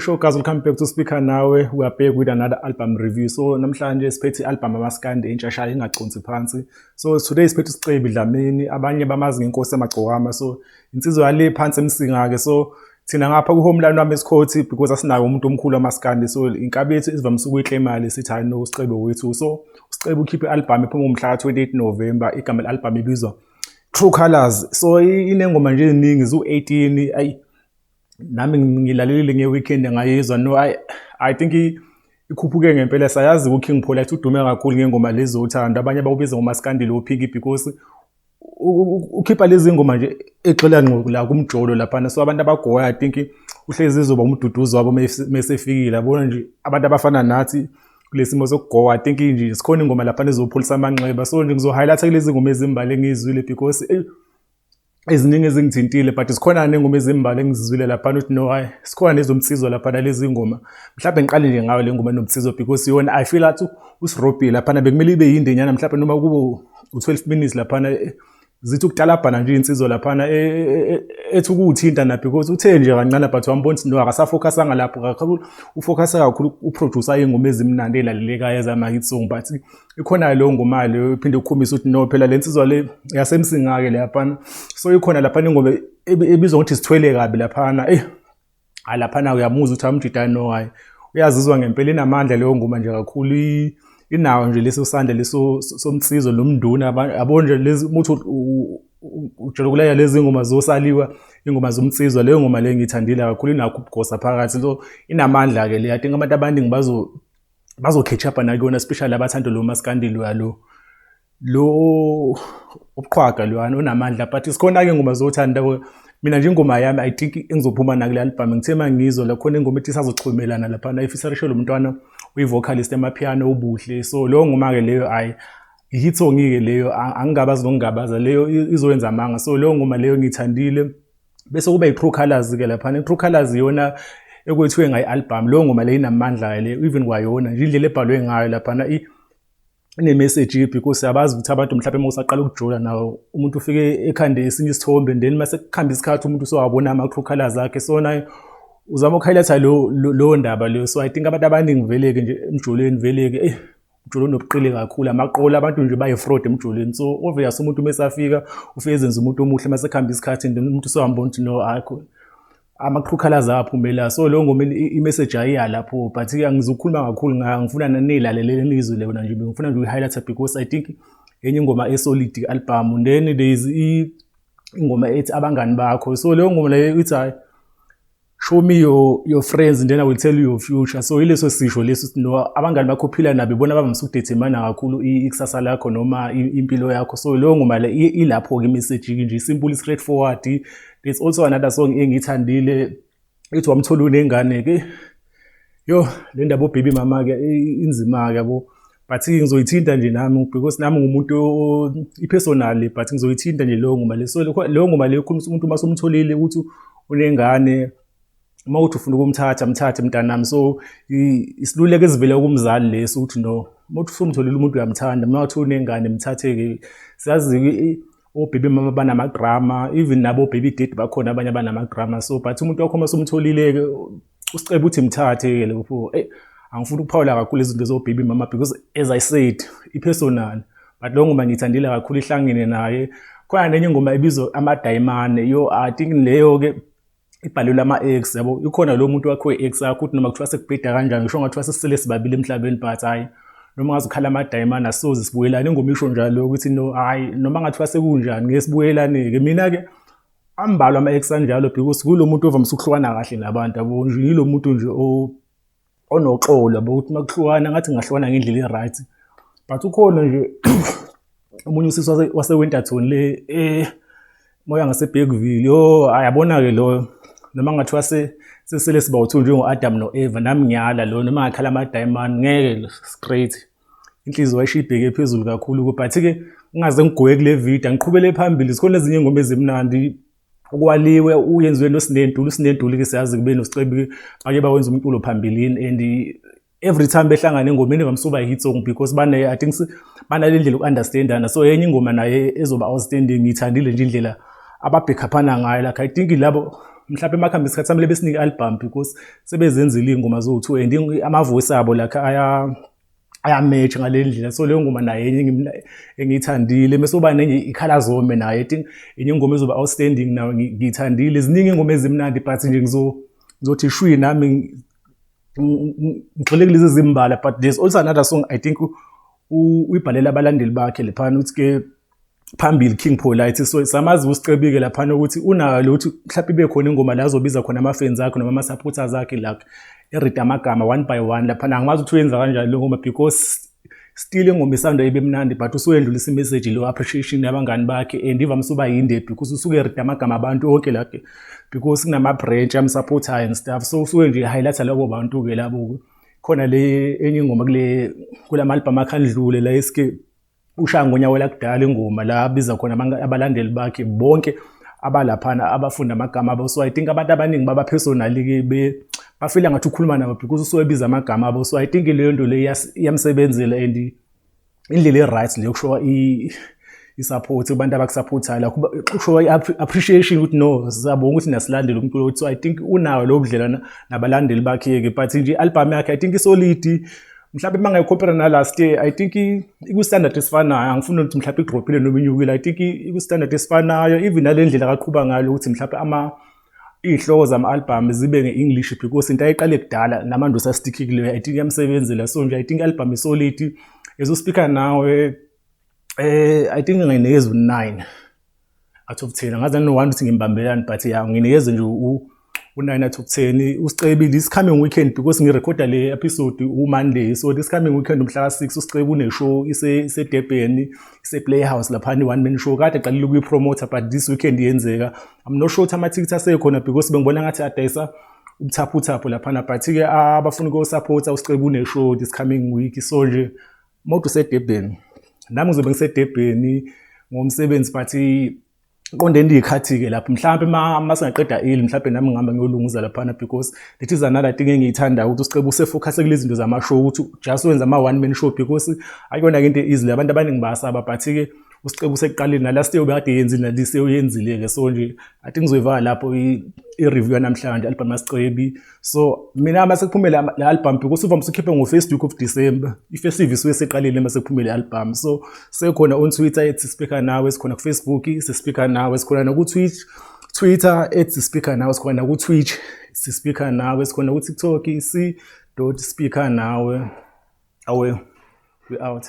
Sho guys, welcome back to Speaker Nawe. We are back with another album review. So namhlanje siphethe i-album amaskandi entsha ingaconsi phansi. So today siphethe uSicebi Dlamini, abanye bamazi ngenkosi yamagcokama. So insizwa yale phansi eMsinga ke. So thina ngapha ku-homeland wami esikhothi because asinayo umuntu omkhulu amaskandi. So inkabi yethu isivamise ukuyiclaima sithi hayi no, uSicebi wethu. So uSicebi ukhiphe i-album ephuma ngomhla ka-28 November. Igama le-album ibizwa True Colors. So inengoma nje eziningi zu-18. Ayi, nami ngilalelile nge-weekend, ngayizwa. No, I think ikhuphuke ngempela. Sayazi uKing Polite udume kakhulu ngengoma lezi zothando, abanye bawubiza ngomaskandi lo Pinky because ukhipha lezi ngoma nje egxila ngqo la kumjolo laphana. So abantu abagoya, I think uhlezi izoba umduduzi wabo mesefikile, yabona nje, abantu abafana nathi kulesimo sokugowa. I think nje sikhona ingoma laphana ezopholisa amanxeba. So nje ngizo-highlight-a kulezi ngoma ezimbali engiyizwile because eziningi ezingithintile, but zikhona nengoma ezimbali engizizwile laphana ukuthi no, hayi, sikhona nezomsizo laphana lezi ngoma. Mhlawumbe ngiqale nje ngayo le ngoma enomsizo because yona I feel that usirobhile laphana, bekumele ibe yindenyana, mhlawumbe noma kube u-12 minutes laphana, zithi ukutalabhana nje insizwa laphana, ethi ukuwuthinta na because uthe nje kancane, but wambona ukuthi no, akasafokhasanga lapho kakhulu, ufokhasa kakhulu uproducer iy'ngoma ezimnandi ey'lalelekayo ezama-hit song. But ikhona leyo ngoma leyo iphinde ukukhombisa ukuthi no, phela le nsizwa le yasemsinga-ke laphana. So ikhona laphana ingoma ebizwa ngokuthi Sithwele Kabi laphana. Hayi, laphana uyamuzwa ukuthi amjida, no, hayi, uyazizwa ngempela, inamandla leyo ngoma nje kakhulu, inawo nje leso sandla leso somsizo nomnduna, yabo nje lezi umuthi ujwayele ukulalela lezi ngoma zosaliwa, ingoma zomsizwa. Leyo ngoma leyo ngiyithandile kakhulu, inakho ubugosa phakathi, so inamandla-ke le. I think abantu abaningi bazo-catch up nakuyona, especially abathanda lo maskandi loya lo ubuqhwaga loyana onamandla. But sikhona-ke ingoma zothanda. Mina nje ingoma yami, I think engizophuma nakule album, ngithe uma ngizwa la khona ingoma ethi Sazoxhumelana laphana, ifeaturishe lo mntwana uyi-vocalist emapiano uBuhle. So leyo ngoma-ke leyo, ayi, i-hit song-ke leyo, angingabazi nokungabaza, leyo izowenza amanga. So leyo ngoma leyo ngiyithandile. Bese kuba i-True Colors-ke laphana. I-True Colors iyona ekwethiwe ngayi-album. Leyo ngoma leyo inamandla leyo, even kwayona nje indlela ebhalwe ngayo laphana ine-message because siyabazi ukuthi abantu mhlawumbe uma usaqala ukujola nawo umuntu ufike ekhande esinye isithombe and then mase kuhamba isikhathi umuntu usewabona ama-true colors akhe. So naye uzama uku-highlight-a leyo ndaba leyo. So I think abantu abaningi vele-ke nje emjolweni vele-ke, umjolo unobuqili kakhulu, amaqola, abantu nje bayi-fraud emjolweni. So obvious umuntu uma esafika ufike ezenza umuntu omuhle, mase kuhamba isikhathi and then umuntu usewambona ukuthi no, ayikho, ama-true colors aphumela. So leyo ngoma i-message ayiya lapho, but-ke angizukukhuluma kakhulu ngayo, ngifuna niyilalelele niyizwele yona nje. Ngifuna nje ukuyi-highlight-a because I think enye ingoma e-solid i-album. Then there is ingoma ethi Abangani Bakho. So leyo ngoma leyo ithi, hhayi, "Show me your friends and then I will tell you your future." So yileso sisho leso ukuthi no, abangani bakho uphila nabo ibona abavamise ukudetermine kakhulu ikusasa lakho noma impilo yakho. So leyo ngoma le ilapho-ke i-message nje, simple, straight forward. There's also another song engiyithandile ethi Wamthola Unengane-ke. Yo, le ndaba o-baby mama-ke inzima-ke, yabo, but ngizoyithinta nje nami because nami ngumuntu i-personally, but ngizoyithinta nje leyo ngoma le. So leyo ngoma leyo ikhuluma umuntu uma usumtholile ukuthi unengane, uma uthi ufuna ukumthatha, mthathe mntanami. So isiluleko esivela kumzali leso ukuthi no, uma uthi usumtholile umuntu uyamthanda, uma uthi unengane, mthathe-ke. Siyazi o-baby mama banama-drama, even nabo baby daddy bakhona abanye abanama-drama. So but umuntu wakho uma usumtholile-ke, usicebe ukuthi mthathe-ke lapho. Angifuni ukuphawula kakhulu izinto zo-baby mama because, as I said, i-personal, but leyo ngoma ngiyithandile kakhulu, ihlangene naye. Khona nenye ingoma ebizwa Amadayimane. Yo, I think leyo-ke ibhalelwe ama-ex, yabo. Ikhona lo muntu wakho we-ex yakho ukuthi noma kuthiwa sekubheda kanjani, ngisho ngathiwa sesisele sibabili emhlabeni, but hhayi, noma ngaze ukhala amadayimane, asoze sibuyelane. Ingoma isho njalo ukuthi no, hhayi, noma ngathiwa sekunjani, ngeke sibuyelane-ke. Mina-ke ambalwa ama-ex anjalo because kulo muntu ovamise ukuhlukana kahle nabantu, yabo nje, yilo muntu nje onoxolo, yabo, ukuthi uma kuhlukana ngathi ngingahlukana ngendlela e-right. But ukhona nje omunye usisi wase-Winterton le moya ngase-Bergville. Yo, ayabona-ke lo, noma ngathiwa sesele sibawu-two njengo-Adam no-Eva, nami ngiyala lo, noma ngakhala amadayimane ngeke, straight inhliziyo wayisho ibheke phezulu kakhulu. But-ke ngingaze ngigoye kule video, angiqhubele phambili, zikhona ezinye iy'ngoma ezimnandi. Okwaliwe uyenziwe noSinentuli. USinentuli-ke siyazi kube noSicebi, bake bawenza umculo phambilini and every time behlangana engomeni ivamise ukuba i-hit song because bane, I think banale ndlela yoku-understandana. So enye ingoma naye ezoba outstanding, ngiyithandile nje indlela ababhekhaphana ngayo. Like, I think labo Mhlawumbe emakuhamba isikhathi samele besinike i-album because sebezenzile iy'ngoma zowu-two and ama-voice abo like aya-match ngale ndlela. So leyo ngoma nayo enye engiyithandile. Mese uba nenye ikhala zome nayo, I think enye ingoma ezoba outstanding nayo ngiyithandile. Ziningi iy'ngoma ezimnandi, but nje ngizothi shwi nami ngigxile kulezi ezimbala. But there's also another song, I think uyibhalela abalandeli bakhe lephana, ukuthi-ke phambili King Polite. So samazi uSicebi-ke laphana ukuthi unayo ukuthi mhlawumbe ibe khona ingoma la azobiza khona ama-fans akhe noma ama-supporters akhe, like e-read amagama one by one laphana. Angimazi ukuthi uyenza kanjani le ngoma because still ingoma isanda ibe mnandi, but usuyendlulisa i-message lo appreciation yabangani bakhe and ivamise uba yinde because usuke e-read amagama abantu onke like because kunama-branch am-supportayo and stuff. So usuke nje highlight-a labo bantu-ke labo. Khona le enye ingoma kule kulama-album akhe andlule la esike ushaya ngonyawo lakudala, ingoma la abiza khona abalandeli bakhe bonke abalaphana abafunda amagama abo. So I think abantu abaningi baba personally-ke, ba-feel-a ngathi ukhuluma nabo because usuke ebiza amagama abo. So I think leyo nto leyo iyamsebenzela and indlela e-right leyo kushowa i-support kubantu abaku-supportayo, like kushowa i-appreciation ukuthi no, siyabonga ukuthi niyasilandela umculo wethu. So I think unayo lobo budlelwana nabalandeli bakhe-ke. But nje i-album yakhe, I think i-solid. Mhlawumbe uma ngayi-compare na last year, I think iku-standard esifanayo. Angifuni ukuthi mhlawumbe i-drop-ile noma inyukile. I think iku-standard esifanayo, even nale ndlela akaqhuba ngayo ukuthi mhlawumbe ama iy'hloko zama-album zibe nge-English because into ayiqale kudala namanje usa-stick kuleyo. I think iyamsebenzela. So nje I think i-album i-solid. As uSpeaker Nawe, I think ngiyinikeza u-9 out of 10. Angazi nano-one ukuthi ngimbambelani, but ya, nginikeze nje u-9 out of 10 uSicebi. This coming weekend, because ngirekhoda le episode u-Monday, so this coming weekend umhla ka-6 uSicebi une-show ise-Durban, ise-Playhouse laphana, i-one man show kade aqalile ukuyi-promota, but this weekend iyenzeka. I'm not sure ukuthi amathikithi asekhona because bengibona ngathi adayisa ubuthaphuthaphu laphana, but-ke abafuna ukuyo-supporta uSicebi, une-show this coming week. So nje mawuthi useDurban, nami ngizobe ngiseDurban ngomsebenzi, but qondeni iy'khathi-ke lapho mhlawumpe uma singaqeda early, mhlawumpe nami ngihamba ngiyolunguza laphana because that is another thing engiyithandayo, ukuthi uSicebi use-focus kulezi zinto zama-show, ukuthi just wenza ama-one man show because akuyona-ke into easy, abantu abaningi bayasaba. But-ke uSicebi usekuqaleni, na-last year ubekade eyenzile, nalise uyenzile-ke. So nje I think ngizoyivala lapho i-review yanamhlanje, album yaSicebi. So mina mase kuphume le album, because uvamise ukhiphe ngo-first week of December, i-festive isuke seqalile mase kuphume le album. So sekhona on Twitter @SpeakerNawe, sikhona ku-Facebook siSpeaker Nawe, sikhona naku-Twitch, Twitter @SpeakerNawe, sikhona naku-Twitch siSpeaker Nawe, sikhona ku-TikTok c.speakernawe. Awe, we out.